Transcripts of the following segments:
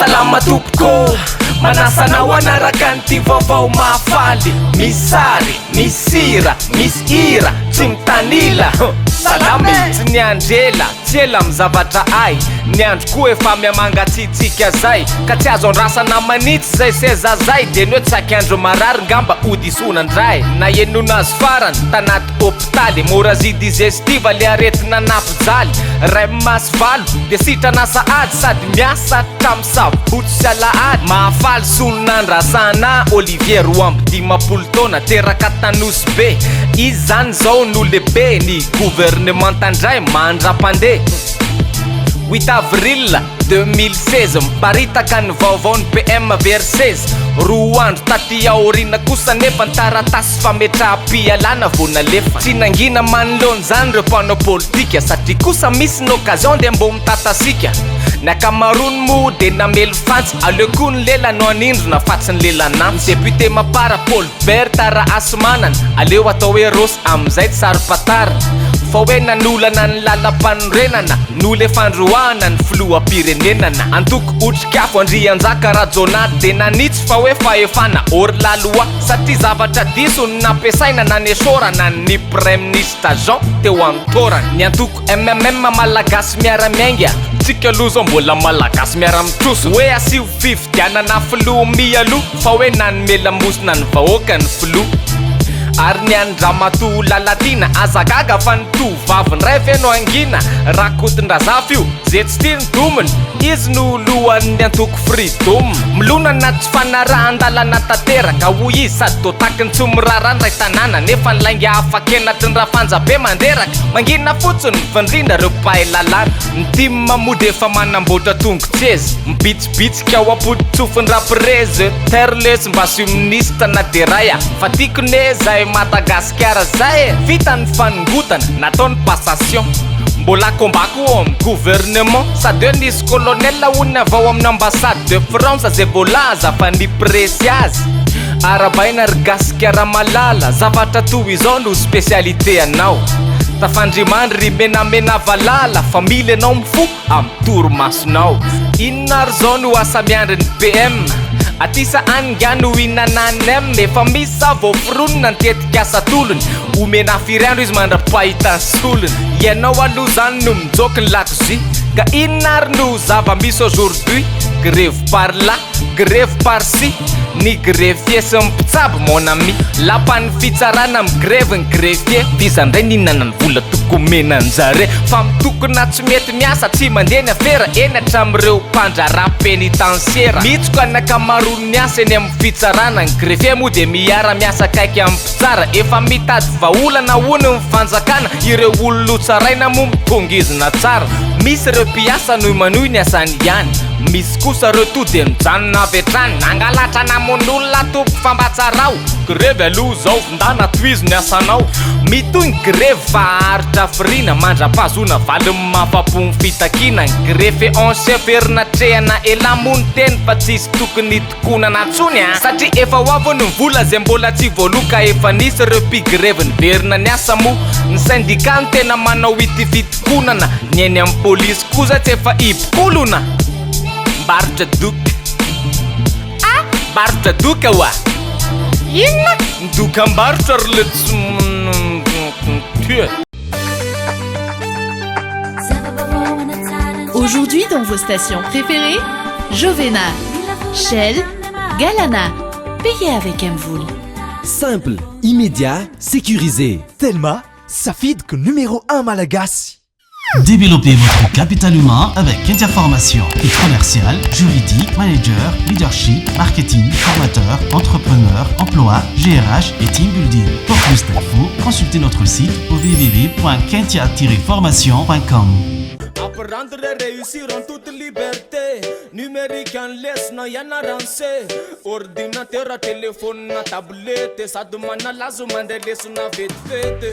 Salama tompoko, manasa anao hanaraka an'ity vaovao mahafaly. Misy sary, misy sira, misy hira, tsy mitanila. Salama e! Tsy niandry ela, tsy ela amin'ny zavatra hay. Ny andro koa efa mihamangatsiatsiaka zay. Ka tsy azo andrasana manitsy zay seza zay. Dia ny hoe tsaky andro marary ngamba hodisoana ndray. Nahenoana azy farany tanaty hopitaly. Hémorragie digestive le aretina nampijaly. Ray 8 dia sitrana sahady sady miasa hatramin'ny sabotsy sy alahady. Mahafaly Solonandrasana Olivier, 52 taona, teraka t'Anosy Be. Izy zany zao no lehibe ny governemanta ndray mandra-pandeha. Huit avril 2016, miparitaka ny vaovao ny PM very seza. Roa andro taty aoriana kosa anefa ny taratasy fametraham-pialana vao nalefa. Tsy nangina manoloana izany ireo mpanao politika satria kosa misy ny occasion dia mbô mitatasika. Ny ankamaroany moa dia namely fantsy, aleo koa ny lela no hanindrona fa tsy ny lelan'antsy. Ny député Mapar Paul Bert Rahasimanana, aleo atao hoe Rossy amin'izay tsy saro-pantarina fa hoe nanolana ny lalampanorenana noho le fandroahana ny filoham-pirenenana. Antoko Otrikafo Andrianjaka Rajaonah dia nanitsy fa hoe fahefana hors la loi satria zavatra diso no nampiasaina nanesorana ny Praiminisitra Jean teo an-toerana. Ny antoko MMM Malagasy Miara-Miainga, tsika aloha zao mbola Malagasy miara-mitrosa, hoe asio fifidianana filoha mialoha fa hoe nanome lamosina ny vahoaka ny filoha. Ary ny an-dRamatoa Lalatiana, aza gaga fa ny tovovavy ndray ve no hangina? Rakotondrazafy io, ze tsy tia ny dominy, izy no lohan'ny antoko Freedom. Milona anaty tsy fanarahan-dalana tanteraka, hoy izy, sady toa takiny tsy miraharaha ny ray tanàna, nefa ny lainga hafa-kenatry ny rafanja be mandreraka. Mangina fotsiny ny fandrindra reo mpahay lalàna. Ny tim moa dia efa manamboatra tongo-tseza, mibitsibitsika ao am-poto-tsofin-draprezy. Terre lesy mba asio minisitra na dia ray a! Fa tiako ne zay Madagasikara zay e! Vita ny fanongotana, natao ny passation. Mbola combat koa ao amin'ny gouvernement. Sady hoe nisy colonel hono avy ao amin'ny ambassade de France zay voalaza fa ni-presy azy. Arabaina ry gasikara malala, zavatra toy izao no spécialité anao. Tafandrimandry ry menamena valala fa mila ianao mifoha amin'ny torimasonao. Inona ary izao no asa miandry ny PM? Aty sa any nga no hihinana nem? Efa misy sa vao foronina ny tetikasa atolony? Omena firy andro izy mandra-pahita ny solony? Ianao aloha izany no mijoky ny lakozia Ka inona ary no zava-misy aujourd'hui? Grevy par là, grevy par ci Ny greffier sy ny mpitsabo mon ami Lapan'ny fitsarana migrevy ny greffier F'iza ndray nihinana ny vola tokony omena anjare Fa mitokona tsy mety miasa tsy mandeha ny afera Eny hatramin'ireo mpandraharaha penitensiera Mihitsoka ny ankamaroan'ny asa eny amin'ny fitsarana Ny greffier moa dia miara miasa akaiky amin'ny mpitsara Efa mitady vahaolana hono ny fanjakana Ireo olona hotsaraina moa mitongizina tsara Misy ireo mpiasa no manohy ny asany ihany Misy kosa ireo toa dia mijanona avy hatrany Nangalatra namono olona tompoko fa mba tsarao Grevy aloha zao vindana tohizo ny asanao Mitohy ny grevy fa haharitra hafiriana Mandra-pahazoana valiny mahafapo ny fitakiana Ny greffe en chef herinatrehana Elah moa niteny fa tsisy tokony hitokonana tsony a! Satria efa ho avy hono ny vola zay mbola tsy voaloa Ka efa nisy ireo mpigrevy niverina niasa moa Ny syndicat no tena manao ity fitokonana Ny eny amin'ny polisy kosa tsy efa hibokolona Mbarotra doka Ah! Mbarotra doka oa! Inona? Ny dokambarotra ry le tsy Aujourd'hui dans vos stations préférées, Jovena, Shell, Galana. Payez avec MVola. Simple, immédiat, sécurisé. Telma, safidiko numéro 1 malagasy. Développez votre capital humain avec Kentia Formation. Commercial, juridique, manager, leadership, marketing, formateur, entrepreneur, emploi, GRH et team building. Pour plus d'infos, consultez notre site au www.kentia-formation.com. Apprendre et réussir en toute liberté. Numérique en lesona ianaranse. Ordinateur, téléphone, tablette. Sady manalazo mandeha lesona vetivety.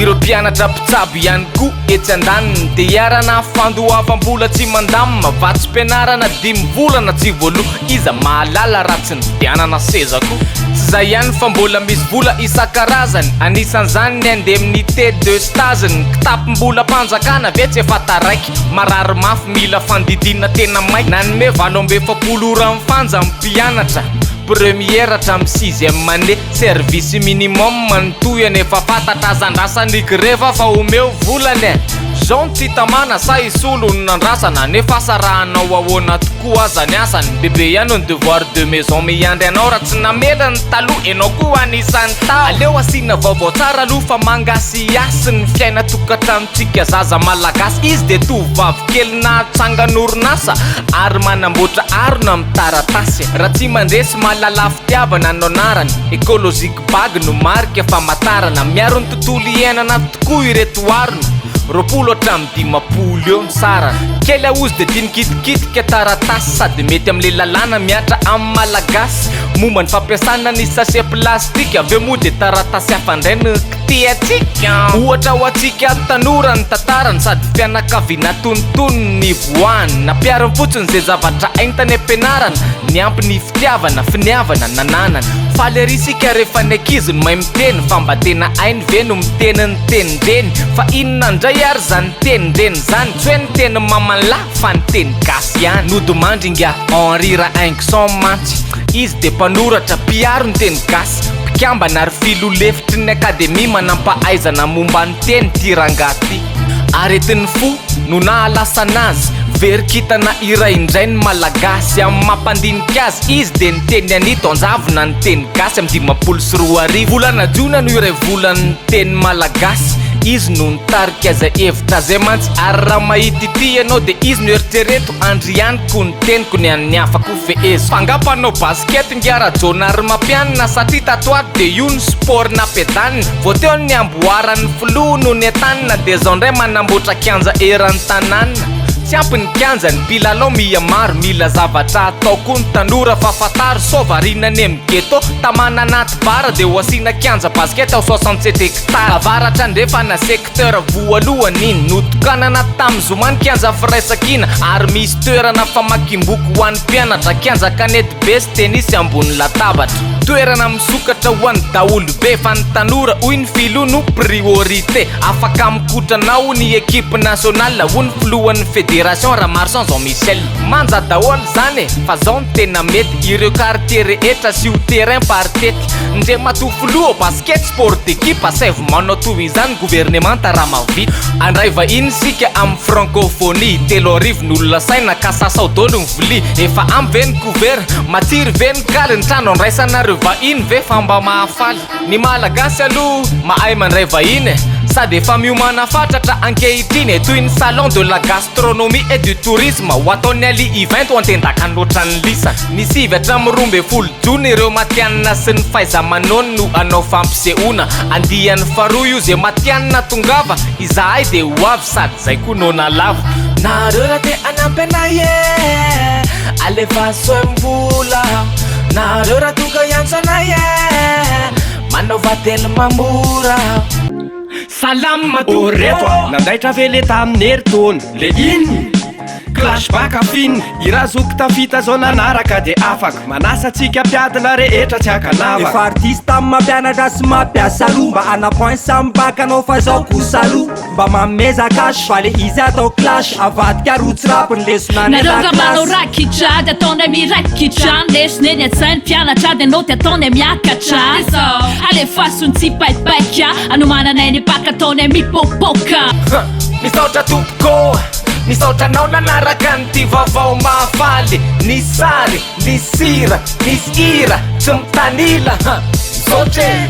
Ireo mpianatra mpitsabo ihany koa etsy andaniny dia iharana fandoavam-bola tsy mandamina, vatsim-pianarana dimy volana tsy voaloa, iza mahalala raha tsy nividianana seza koa. Tsy izay ihany fa mbola misy vola isan-karazany, anisan'izany ny indemnité de stage, ny kitapom-bolam-panjakana ve tsy efa taraiky, marary mafy mila fandidiana tena maika, nanome 48 ora mifanja ny mpianatra première hatramin'ny sixième année. Service minimum ny tohiny efa fantatra aza andrasana i greva fa omeo volany e! Zao no tsy tamana sa hisolo no nandrasana nefa asa raha hanao ahoana tokoa aza ny asany bebe ihany ny devoir de maison miandry anao raha tsy namela ny taloha enao koa anisan'ny tao aleo asiana vaovao tsara aloha fa mangasiasy ny fiaina tokantranontsika zaza malagasy izy dia tovovavy kely nahatsangan'orinasa ary manamboatra arona amin'ny taratasy raha tsy mandresy mahalala Fitiavana no anarany, Ecologic Bag no marika famantarana, miaro ny tontolo iainana tokoa ireto harona, 20 hatramin'ny 50 eo ny sarany. Kely ahozy dia tia nikitikitika taratasy sady mety amin'ilay lalàna mihatra amin'ny Malagasy momba ny fampiasana ny sachet plastique, avy eo moa dia taratasy hafa indray no kitihantsika. Ohatra ho antsika tanora ny tantarany sady fianakaviana tonitony ny nivoahany, nampihariny fotsiny izay zavatra hainy tany am-pianarana, niampy ny fitiavana, finiavana nananany. Faly ery isika rehefa ny ankizy no mahay miteny, fa mba tena hainy ve no miteny ny tenin-dreny? Fa inona indray ary izany tenin-dreny izany? Tsy hoe ny tenin'i maman'lah fa ny teny gasy ihany. Nodimandry ingahy Henri Rahaingson mantsy, izy dia mpanoratra, mpiaro ny teny gasy, mpikambana ary filoha lefitry ny Akademia manampahaizana momba ny teny ity rangahy ity. Aretin'ny fo no nahalasana azy, very kintana iray indray ny Malagasy. Amin'ny mampandinika azy, izy dia niteny an'ito anjavona ny teny gasy amin'ny 2050. Volana jona no iray volan'ny teny malagasy, izy no nitarika izay hevitra izay mantsy ary raha mahita ity ianao dia izy no eritrereto, andrianiko ny teniko ny an'ny hafa koa fehezo. Fa nga mpanao basket ingahy Rajaonarimampianina satria tato ato dia io ny sport nampiadanina, vao teo ny amboaran'ny filoha no nentanina dia zao ndray manamboatra kianja eran'ny tanàna. Tsy ampy ny kianja, ny mpilalao miha maro, mila zavatra atao koa ny tanora fa fantaro sao variana any amin'ny ghetto, tamana anaty bar dia ho asiana kianja basket ao 67 hectares avaratra andrefana secteur voalohany iny notokanana tamin'ny zoma ny kianja firaisankina ary misy toerana famakiam-boky ho an'ny mpianatra, kianja kanety be sy tenisy ambony latabatra. Toerana misokatra ho an'ny daholobe fa ny tanora hoy ny filoha no priorité. Afaka mikotrana ao ny equipe nationale hoy ny filohan'ny fédération Ramarson Jean Michel. Manja daholo zany e, fa zao no tena mety, ireo quartier rehetra asio terrain par tety. Ndrematoa filoha basket sport d'équipe asaivo manao toy izany governemanta raha mahavita. Handray vahiny isika amin'ny francophonie, 3000 ny olona saina ka sasao daholo ny vilia. Efa ampy ve ny couvert? Matsiro ve ny kaly? Ny trano andraisanareo vahiny ve fa mba mahafaly? Ny Malagasy aloha mahay mandray vahiny e! Sady efa miomana fatratra ankehitriny e! Toy ny salon de la gastronomie et du tourisme ho ataon'ny Ali Event ho an-tendakany loatran'ny lisany. Ny 9 hatramin'ny 12 jona ireo matihanina sy ny fahaiza-manaony no hanao fampisehoana. Andiany faharoa io ze matihanina tongava, izahay dia ho avy sady zay koa noana lava. Nareo raha te hanampy anay e, alefaso mbola. Nareo raha tonga hiantso anay e, manaova telma mora. Salama tompoko. O reto a, nandaitra ve le tamin'ny herintaona? Le inn? Clash baka fin, i razoky tafita zao nanaraka de afaka Manasa antsika mpiadina rehetra tsy ankanavaka. Efa artiste mampianatra sy mampiasa loha Mba ana point samy baka anao fa zao kosa aloha Mba manomeza cash fa le izy atao clash Avadika roa tsy rap ny lesona any Nareo nga manao an-dakilasy. rakitra de ataonay miraikitra Ny lesona eny an-tsain'ny mpianatra de naoty ataonay miakatra Alefaso ny tsipaipaika Anomananay ny baka ataonay mipopoka. Misaotra tompoko, misaotra anao nanaraka an'ity vaovao mahafaly. Nisy sary, nisy sira, nisy hira, tsy mitanila. Misaotra e!